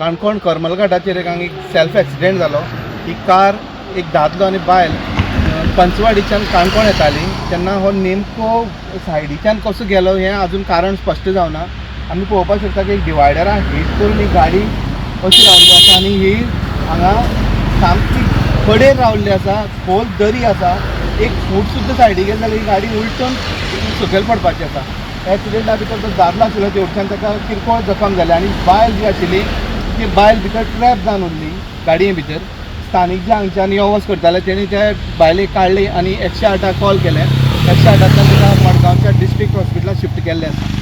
काणकोण करमलघाटाचेर एक हांगा एक सेल्फ एक्सिडेंट जालो. ही कार एक दादलो आनी बायल पंचवाडीच्यान काणकोण येताली तेन्ना हो नेमको सायडीच्यान कसो गेलो हें अजून कारण स्पश्ट जावना. आमी पळोवपाक शकता की एक डिवायडराक हीट करून ही गाडी अशी रावल्ली आसा आनी ही हांगा सामकी कडेर रावल्ली आसा. खोल दरी आसा. एक फूट सुद्दां सायडीक गेली जाल्यार ही गाडी उलटून सकयल पडपाची आसा. एक्सिडेंटा भितर जो दादलो आशिल्लो तेवटेच्यान ताका किरकोळ जखम जाली आनी बायल जी आशिल्ली ती बायल भितर ट्रॅप जावन उरली गाडये भितर. स्थानीक जे हांगच्यान यो वच करताले तेणी त्या बायलेक काडली आनी 108 कॉल केले. 108 ताका मडगांवच्या डिस्ट्रिक्ट हॉस्पिटलान शिफ्ट केल्लें आसा.